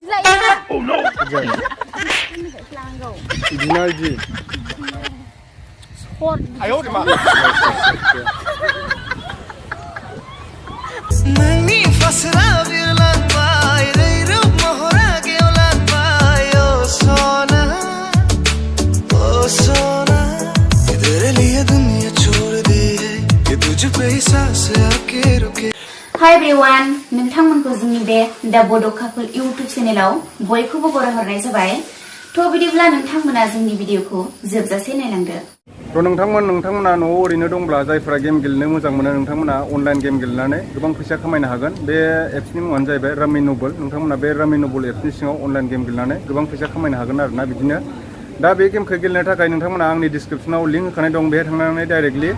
Oh no! Dinaldi. 哎呦我的妈Hi everyone, नोंथांमोनखौ जोंनि बे दा बड' कापोल YouTube चेनेलाव बयखौबो बरायहरनाय जाबाय। थ' बिदिब्ला नोंथांमोना जोंनि भिडिअखौ जोबजासे नायलांदो। थ' नोंथांमोना न'आव ओरैनो दंब्ला जायफोरा गेम गेलेनो मोजां मोनो नोंथांमोना अनलाइन गेम गेलेनानै गोबां फैसा खामायनो हागोन। बे एप्सनि मुङानो जाहैबाय रामि नबल। नोंथांमोना बे रामि नबल एप्सनि सिङाव अनलाइन गेम गेलेनानै गोबां फैसा खामायनो हागोन आरोना बिदिनो। दा बे गेमखौ गेलेनो थाखाय नोंथांमोना आंनि डिसक्रिप्शनाव लिंक होखानाय दं। बेहाय थांनानै डाइरेक्टलि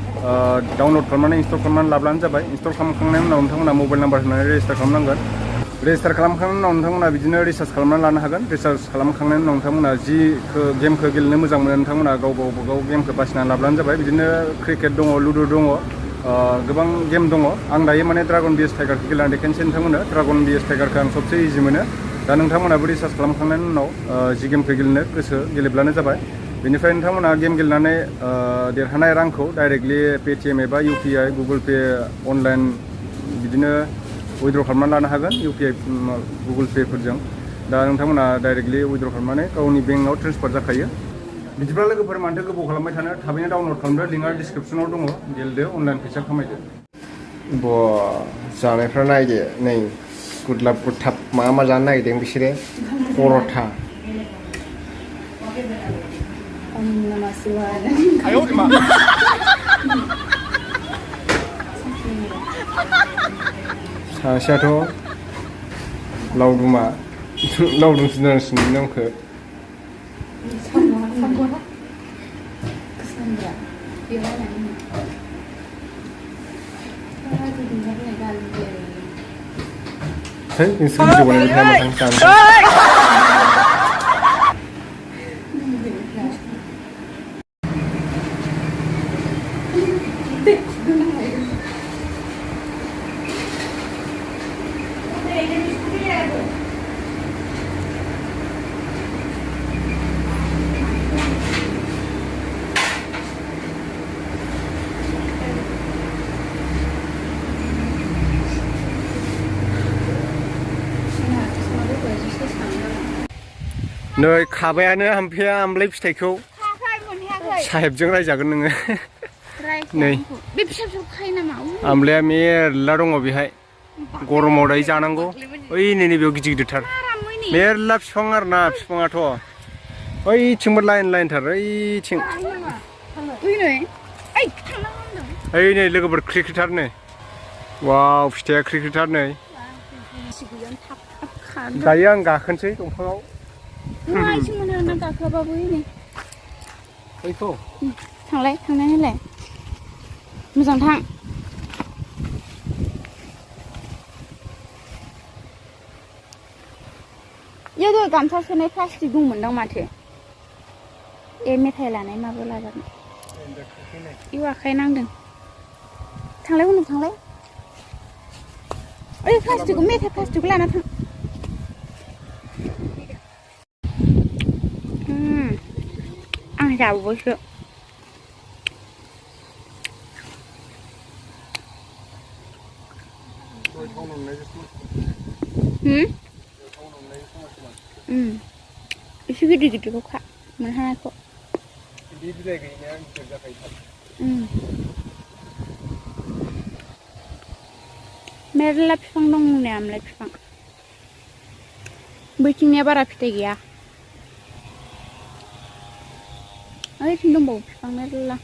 डाउनलड खालामनानै इनस्टल खालामनानै लाब्लानो जाबाय। इनस्टल खालामखांनायनि उनाव नोंथांमोना मबाइल नाम्बार होनानै रेजिस्टार खालामनांगोन। रेजिस्टार खालामखांनायनि उनाव नोंथांमोना बिदिनो रिसार्ज खालामनानै लानो हागोन। रिसार्ज खालामखांनायनि उनाव नोंथांमोना जि गेमखौ गेलेनो मोजां मोनो नोंथांमोना गाव गेमखौ बासिनानै लाब्लानो जाबाय। बिदिनो क्रिकेट दङ, लुडु दङ, गोबां गेम दङ। आं दायो माने ड्रागन बिएस टाइगारखौ गेलेनानै देखायनोसै नोंथांमोननो। ड्रागन बिएस टाइगारखौ आं सबसे इजि मोनो। दा नोंथांमोनाबो रिसार्ज खालामखांनायनि उनाव जि गेमखौ गेलेनो गोसो गेलेब्लानो जाबाय। बेनिफ्राय नोंथांमोना गेम गेलेनानै देरहानाय रांखौ डाइरेक्टलि पेटिएम एबा इउपिआइ, गुगोल पे, अनलाइन बिदिनो उइद्र' खालामनानै लानो हागोन इउपिआइ, गुगोल पे फोरजों। दा नोंथांमोना डाइरेक्टलि उइद्र' खालामनानै गावनि बेंकआव ट्रेन्सफार जाखायो। बिदिब्ला लोगोफोर मानोथो गोबाव खालामबाय थानो, थाबैनो डाउनलड खालामदो। लिंकआ डिसक्रिप्शनाव दङ। गेलेदो, अनलाइन फैसा खामायदो। जानायफ्रा नायदो नै गुदलाब गुथाब मा जानो नागिरदों बिसोरो। पर'था। 哎呦我的妈सासेयाथ' लावदुमा लावदुमसो नांसिगोन नामखौ। है नोंसोर भिडिअ बानायबाय थाया माथो जानोसै। नै खाबायानो हामफेया आमलाय फिथाइखौ साहेबजों रायजागोन नोङो। नै आमलाया मेरला दङ बेहाय। गरमाव दायो जानांगौ। ओइ नै बेयाव गिदिर गिदिरथार मेरला बिफां आरोना। बिफाङाथ' ओइथिंबो लाइन थार ओइथिं। ओइ नै लोगोफोर ख्रिख्रिथार नै। वाव फिथाइया ख्रिख्रिथार नै। दायो आं गाखोनोसै दंफाङाव। बैखौ थांनायलाय मोजां थां। इयाव दहाय गामसा सोनाय प्लास्टिक दंमोनदां माथो। ए मेथाइ लानाय माबा लाजागोन। इयाव आखाइ नांदों। थांलाय उनाव थांलाय। ओइ प्लास्टिकखौ मेथाइ प्लास्टिकखौ लाना थां। आं जाबावबायसो। एसे गिदिर गिदिरखौ खा मोनहानायखौ। मेरला बिफां दं नै आमलाय बिफां। बैथिंनिया बारा फिथाइ गैया। ओइथिं दंबावो बिफां मेरला।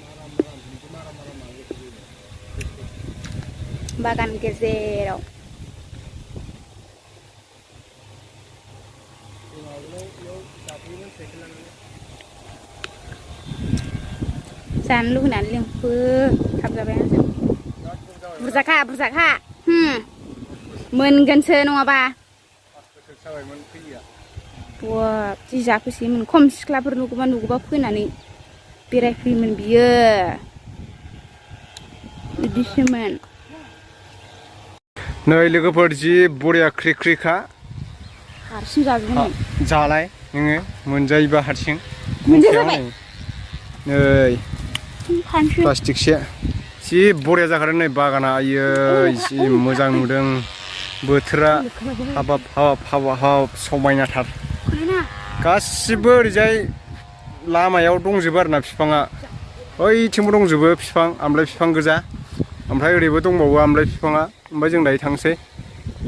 बागान गेजेराव। जानो लुगैनानै लिंफै थाब जाबाय आंजों। बुरजाखा मोनगोनसो नङाबा। बा जि जाफैसैमोन खम सिख्लाफोर नुगौबा फैनानै बेरायफैयोमोन बियो। बिदिसोमोन। नै लोगोफोर जि बरिया ख्रिख्रिखा। हारसिं जाजोबगोन जालाय नोङो मोनजायोबा हारसिं मोनजाबाय नै फानसै प्लास्टिकसे जि बरिया जाखादों नै बागाना आयै जि मोजां नुदों बोथोरा हाबाब हाबाब हाबाब हाबाब समायनाथार गासिबो ओरैजाय लामायाव दंजोबो आरोना बिफाङा ओइथिंबो दंजोबो बिफां आमलाइ बिफां गोजा ओमफ्राय ओरैबो दंबावो आमलाइ बिफाङा ओमफ्राय जों दायो थांसै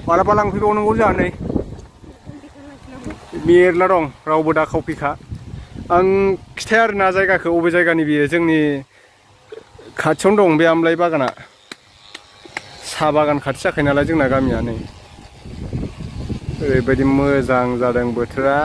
मालाबा लांफैबावनांगौ जोंहा नै मेरला दं रावबो दा खावफैखा आं खिथाया आरोना जायगाखौ अबे जायगानि बियो जोंनि खाथियावनो दं बे आमलाइ बागाना साहा बागान खाथि जाखायो नालाय जोंना गामिया नै ओरैबायदि मोजां जादों बोथोरा